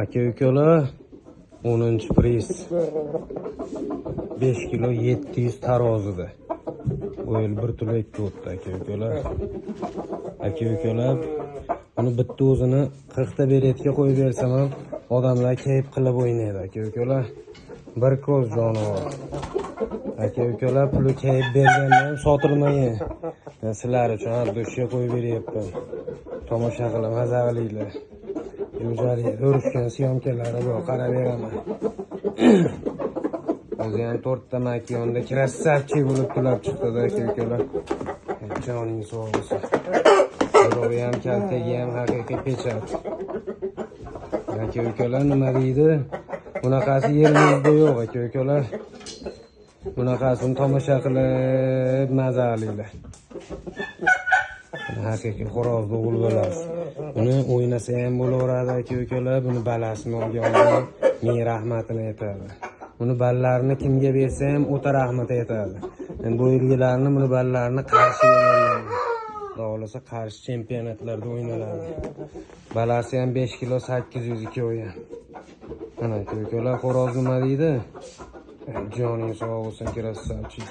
Aka ukalar, 10-priz. 5 kilo 700 tarozida. Bu yil bir tulakka o'tdi, aka ukalar. Aka ukalar, uni bitta o'zini 40 ta biletga qo'yib bersam ham odamlar kayf qilib o'ynaydi, aka ukalar. Bir ko'z jonivor. Aka ukalar, puli kayf berganda ham sotilmagan. Men sizlar uchun har dushiga qo'yib beryapman. Tomosha qilib maza qilinglar. Jo'jali urushgan syomkalari bor, qarab beraman. O'zi ham 4 ta makiyonda красавчик bo'lib tulab chiqdi, aka ukalar. Joning sog' bo'lsin. Birovi ham, kaltagi ham haqiqiy pechat. Aka ukalar, nima deydi? Bunaqasi yer yuzida yo'q, aka ukalar. Bunaqasini tomosha qilib maza qilinglar. Haqiqiy xo'rozni o'g'il bolasi. Buni o'ynasa ham bo'laveradi, aka ukalar. Buni balasini olgan odam ming rahmatini aytadi. Buni ballarini kimga bersa ham o'ta rahmat aytadi. Endi bu yilgilarni, buni ballarini Qarshiga yo'llaydi. Xudo xohlasa, Qarshi chempionatlarda o'ynaladi. Balasi ham 5 kilo 800 ikkovi ham. Mana, aka ukalar, xo'roz nima deydi? Joning sog' bo'lsin, красавчик.